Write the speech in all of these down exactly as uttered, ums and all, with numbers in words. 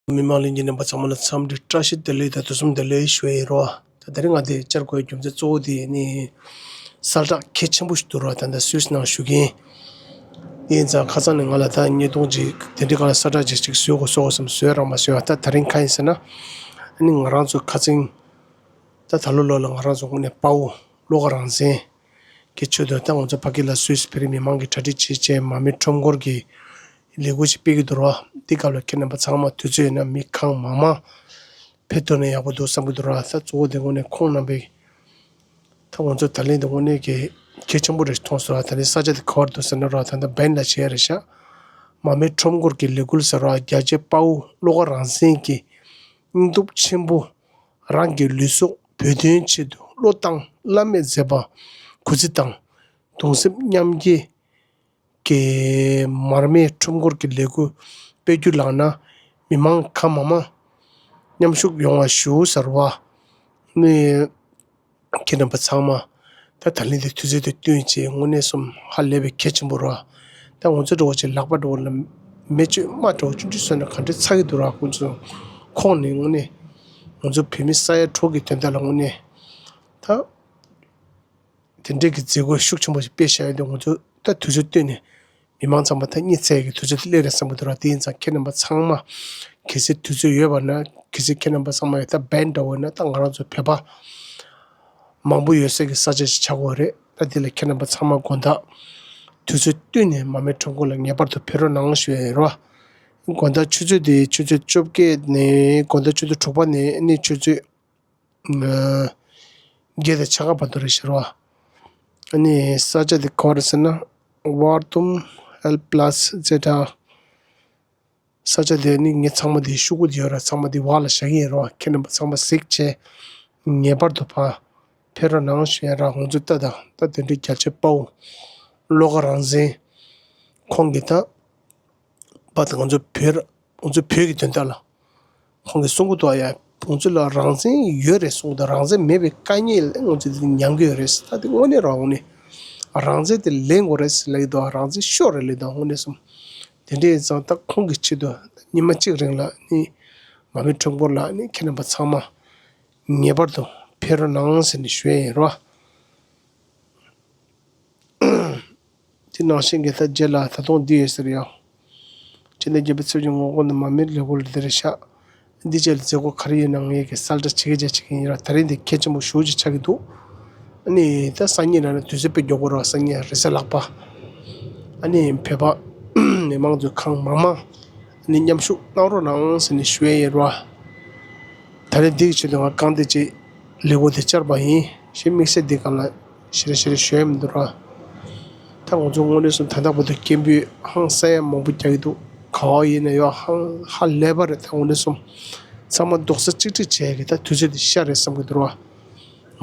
མི་མང་ལྷན་རྒྱས་རྣམ་པ་ཚང་མ་ལ་འཚམས་འདྲི་བཀྲ་ཤིས་བདེ་ལེགས་དང་དུས་གསུམ་བདེ་ལེགས་ཞུ་ཡ་ཡིན་རོ། ད་དེ་རིང་ང་དེ་བཅར་དགོས་རྒྱུ་མཚན་གཙོ་བོ་དེ་ནི་གསལ་བསྒྲགས་གལ་ཆེན་པོ་ཞིག་འདུག་རོ། ད་ལྟ་སུད་སི་ནང་བཞུགས་མཁན་ཡིན་ཙང་། ཁ་སང་ནས་ང་ལ་ད་བརྙན་ཐུང་ཅིག་དེ་འདྲའི་སྒང་ལ་གསལ་བསྒྲགས་ཅིག་ཅིག་བཟོ་དགོས་བཟོ་དགོས་བསམ། བཟོས་རང་མ་བཟོས་པ། ད་དེ་རིང་གང་ཡིན་ཟེར་ན། ཨ་ནི་ང་རང་ཚོ་ཁ་སང་ད་ད་ལོ་ལོ་ལ་ང་རང་ཚོ་དངོས་གནས་དཔའ་བོ་བློ་དགའ་རང་བཙན་གྱི་ཆེད་དུ། ད་ང་ཚོ་ཕ་གི་ལ་སུད་སི་བོད་རིགས་མི་མང་གིས་གྲ་སྒྲིག་བྱས་བྱས་མར་མེ་ཁྲོམ་སྐོར་གྱི་ལས་འགུལ་ཞིག་སྤེལ་གྱི་འདུག་རོ། འདི་སྐབས་ལ་ཁྱེད་རྣམ་པ་ཚང་མ་དུས་ཚོད་ཡོད་ན་མི་གང་མང་མང་ཕེབས་ཐུབ་ན་ཡག་པོ་འདུག་བསམ་གྱི་འདུག་རོ། ད་གཙོ་བོ་དེ་དངོས་གནས་ཁོང་རྣམ་པས་ད་ང་ཚོ་ད་ལན་དེ་དངོས་གནས་ཀྱི་གལ་ཆེན་པོ་རེད་མཐོང་སོང་ར། ད་ལན་ས་ཆ་དེ་ག་བར་འདུག་ཟེར་ན་རོ། ད་ལྟ་བན་ལ་བྱས་རེད་ཤག་མར་མེ་ཁྲོམ་སྐོར་གྱི་ལས་འགུལ་ཟེར་རོ། རྒྱ་ཆེ་དཔའ་བོ་བློ་དགའ་རང་བཙན་གྱི་སྙིང་སྟོབས་ཆེན་པོ། རང་གི་ལུས་སྲོག་བོད་དོན་ཆེད་དུ་བློ་བཏང་བླ་མེད་མཛད་པ་གུས་བརྩི་དང་གདུང་སེམས་མཉམ་སྐྱེད་ཀྱི་མར་མེ་ཁྲོམ་སྐོར་གྱི་ལས་འགུལ་སྤེལ་རྒྱུ་ལགས་ན། མི་མང་གང་མང་མང་མཉམ་ཞུགས་ཡོང་བ་ཞུ་ཟེར་བ་ནི། ཁྱེད་རྣམ་པ་ཚང་མ་ད་ད་ལན་དེ་དུས་ཚོད་དེ་བསྟུན་བྱས་དངོས་གནས་སོམ་ཧ་ལས་པའི་གལ་ཆེན་པོ་རེད། ད་ང་ཚོ་འདྲ་བོ་ཅིག་ལག་པ་འདྲ་བོ་ལ་མེ་མཆོད་མ་འདྲ་བོ་ཆུང་ཆུང་བཟོས་ན་ག་འདྲ་ཚ་གི་འདུག་ར། ཁོང་ཚོ་ཁོང་ནས་དངོས་གནས་ང་ཚོ་བོད་མི་ས་ཡ་དྲུག་གི་དོན་དག་ལ་དངོས་གནས་ད་དེ་འདྲའི་གི་མཛད་སྒོ་ཤུགས་ཆེན་པོ་ཞིག་སྤེལ་བཞག་ཡོད་དུས། ང་ཚོ་ད་དུས་ཚོད་བསྟུན་ནས་མི་མང་ཚང་མ་ད་གཉིད་སད་ཀྱི་དུས་ཚོད་དེ་སླེབས་རེད་བསམ་གི་འདུག་ར། དེ་ཡིན་ཙང་ཁྱེད་རྣམ་པ་ཚང་མ་གལ་སྲིད་དུས་ཚོད་ཡོད་པ་ན། གལ་སྲིད་ཁྱེད་རྣམ་པ་ཚང་མ་ཡོད་ད་བན་འདྲ་བོ་ཡོད་ན། ད་ང་རང་ཚོ་བོད་པ་མང་པོ་ཡོད་སའི་གི་ས་ཆ་ཞིག་ཆགས་ཀྱི་ཡོད་རེད། ད་དེ་ལ་ཁྱེད་རྣམ་པ་ཚང་མ་དགོང་དག་དུས་ཚོད་བསྟུན་ནས་མར་མེ་ཁྲོམ་སྐོར་ལ་ངེས་པར་དུ་ཕེབས་རོགས་གནང་ཞུ་ཡ་ཡིན་རོ། དགོང་དག་ཆུ་ཚོད་དེ་ཆུ་ཚོད་བཅོ་བརྒྱད་ནས། དགོང་དག་ཆུ་ཚོད་དྲུག་པ་ནས་ནི་ཆུ་ཚོད་ཨ་བརྒྱད་དང་ཕྱེད་ཀ་བར་དུ་རེད་ཤག་རོ། ཨ་ནི་ས་ཆ་དེ་ག་བ་རེད་ཟེར་ན། ཝར་ཏུམ་ཨེལ་པ་ལ་སི་ཛེ་ཏ། ས་ཆ་དེ་ནི་ངས་ཚང་མ་དེ་ཤོག་གུ་དེ་ཡོད་ར། ཚང་མ་དེ་བར་ལ་བཞག་གི་ཡིན་རོ། ཁྱེད་རྣམ་པ་ཚང་མ་གཟིགས་བྱས་ངེས་པར་དུ་ཕར་ཕེབས་རོགས་གནང་ཞུ་ཡ་ར། ང་ཚོ་ལྟ་དང་ད་དེ་འདྲའི་རྒྱ་ཆེ་དཔའ་བོ་བློ་དགའ་རང་བཙན་ཁོང་གིས་ད་པ་ད་ང་ཚོ་བོད་ང་ཚོ་བོད་ཀྱི་དོན་དག་ལ་ཁོང་གིས་གསུང་གི་འདུག་ཡ། ང་ཚོ་ལ་རང་བཙན་ཡོད་རེད་གསུང་གི་འདུག་རང་བཙན་མེད་པའི་དཀའ་ངལ་ང་ཚོ་འདི་མྱང་གི་ཡོད་རེད། ད་དེ་དངོས་གནས་རང་དངོས་གནས་རང་བཙན་དེ་ལེན་དགོས་རེད་ལབ་ཀྱི་འདུག་རང་བཙན་ཤོར་རེད་ལབ་ཀྱི་འདུག་དངོས་གནས་སོམ། དེ་འདྲ་ཡིན་ཙང་ད་ཁོང་གི་ཆེད་དུ་ཉི་མ་གཅིག་རིང་ལ་ནི་མར་མེ་ཁྲོམ་སྐོར་ལ་ནི་ཁྱེད་རྣམ་པ་ཚང་མ་ངེས་པར་དུ་ཕེབས་རོགས་གནང་ཟེར་ནས་ཞུ་ཡ་ཡིན་རོ། དེ་ནང་བཞིན་གྱི་ད་རྗེས་ལ་ད་དུང་འདི་ཡོད་ཟེར་ཡ། སྤྱི་ཟླ་བརྒྱད་པའི་ཚེས་བཅུ་ཉིན་ངོ་རྒོལ་ནི་མར་མེ་ལས་འགུལ་འདི་རེད་ཤག་འདི་རྗེས་ལ་མཛད་སྒོ་ག་རེ་ཡོད་ན་ངས་ཀྱི་གསལ་བསྒྲགས་བྱེད་ཀྱི་བྱེད་ཀྱི་ཡིན་ར། ད་རིང་འདི་གལ་ཆེན་པོ་ཞེ་པོ་ཅིག་ཆགས་ཀྱི་འདུག་ཨ་ནི་ད་སང་ཉིན་ལ་ནི་དུས་ཚོད་དཔེ་མགྱོགས་པོ་ར། སང་ཉིན་རེས་གཟའ་ལྷག་པ། ཨ་ནི་བོད་པ་མི་མང་ཚོ་གང་མང་མང་ཨ་ནི་མཉམ་ཞུགས་གནང་རོགས་གནང་ཟེར་ནས་ཞུ་ཡ་ཡིན་ར། ད་རེས་འདི་གི་ཆེད་དུ་ང་རྐང་འདི་ཅིག་ལས་འགུལ་དེ་བཅར་བ་ཡིན། ཞེས་དམིགས་བསལ་འདི་སྒང་ལ་ཞེ་དྲག་ཞེ་དྲག་ཞུ་ཡ་མི་འདུག་ར། ད་ང་ཚོ་དངོས་གནས་སོང་ད་ལྟ་བར་དུ་སྐད་འབོད་ཧང་སང་ཡ་མང་པོ་རྒྱག་གི་འདུག་ག་བ་ཡིན་ན་ཡང་ཧང་ཧ་ལས་པ་རེད། ད་དངོས་གནས་སོང་ཚང་མ་རྡོག་རྩ་གཅིག་སྒྲིལ་བྱས་ཀྱི་ད་དུས་ཚོད་འདི་ཤར་རེད་བསམ་གྱི་འདུག་ར།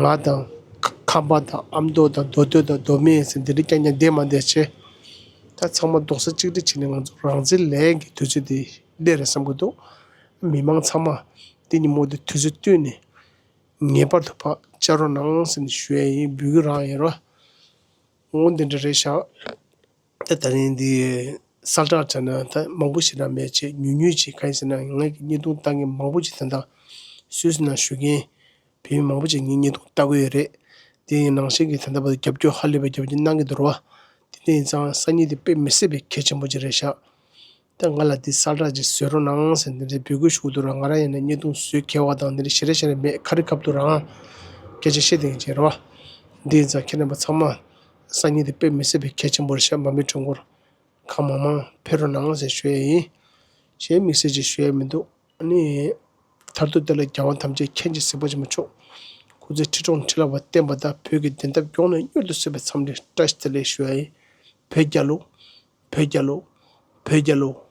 ང་དང་ཁམས་པ་དང་ཨ་མདོ་དང་མདོ་སྟོད་དང་མདོ་སྨད་ཟེར་འདི་འདྲ་རྐྱང་རྐྱང་བསྡད་མ་བསྡད་བྱས། ད་ཚང་མ་རྡོག་རྩ་གཅིག་སྒྲིལ་བྱས་ནས་ང་ཚོ་རང་བཙན་ལེན་གྱི་དུས་ཚོད་འདི་སླེབས་རེད་བསམ་གྱི་འདུག་མི་མང་ཚང་མ་འདི་ཉིན་མོ་འདི་དུས་ཚོད་བསྟུན་ནས་ངེས་པར་དུ་ཕར་བཅར་རོགས་གནང་ཟེར་ནས་ཞུ་ཡ་ཡིན། འབོད་སྐུལ་རང་ཡིན་རོ། འོ་འདི་འདྲ་རེད་ཤག་ད་ད་རིང་འདི་གསལ་བསྒྲགས་བྱས་ན་ད་མང་པོ་ཞིག་རང་མེད་བྱས་ཉུང་ཉུང་ཅིག་གང་ཡིན་ཟེར་ན། ངའི་གི་བརྙན་ཐུང་ལྟ་མཁན་མང་པོ་ཅིག་ད་ལྟ་སུད་སི་ནང་བཞུགས་མཁན་བོད་མི་མང་པོ་ཅིག་ངའི་བརྙན་ཐུང་ལྟ་གི་ཡོད་རེད། དེ་ཡི་ནང་བཞིན་གྱི་ད་ལྟ་བར་དུ་རྒྱབ་སྐྱོར་ཧ་ལས་པའི་རྒྱབ་སྐྱོར་གནང་གི་འདུག་རོ། དེ་འདྲ་ཡིན་ཙང་སང་ཉིན་དེ་དཔེ་མི་སྲིད་པའི་གལ་ཆེན་པོ་ཅིག་རེད་ཤག་ད་ང་ལ་འདི་གསལ་བསྒྲགས་ཅིག་བཟོ་རོགས་གནང་ཟེར་འདི་འདྲའི་འབོད་སྐུལ་ཞུ་གི་འདུག་ར། ང་རང་ཡིན་ན་བརྙན་ཐུང་བཟོ་མཁས་པ་དང་འདི་འདྲ་ཞེ་དྲག་ཞེ་དྲག་མེད། ག་རེ་སྐབས་དུ་རང་སྐད་ཆ་བཤད་བསྡད་མཁན་ཅིག་རེད་བ། འདི་ཡིན་ཙང་ཁྱེད་རྣམ་པ་ཚང་མ་སང་ཉིན་དེ་དཔེ་མི་སྲིད་པའི་གལ་ཆེན་པོ་རེད་ཤག་མར་མེ་ཁྲོམ་སྐོར་གང་མང་མང་ཕེབས་རོགས་གནང་ཟེར་ཞུ་ཡ་ཡིན། གཞན་དམིགས་བསལ་ཅིག་ཞུ་ཡ་མི་འདུག་ཨ་ནི་མཐར་ཐུག་དེ་ལ་རྒྱལ་དབང་ཐམས་ཅད་མཁྱེན་ཅིང་གཟིགས་པ་ཆེན་པོ་མཆོག་སྐུ་ཚེ་ཁྲི་སྲོང་ཁྲི་ལོ་བརྟན་པ་དང་བོད་ཀྱི་བདེན་མཐའ་མགྱོགས་ནས་མྱུར་དུ་གསལ་བའི་འཚམས་འདྲི་བཀྲ་ཤིས་བདེ་ལེགས་ཞུ་ཡ་ཡིན། བོད་རྒྱལ་ལོ། བོད་རྒྱལ་ལོ། བོད་རྒྱལ་ལོ།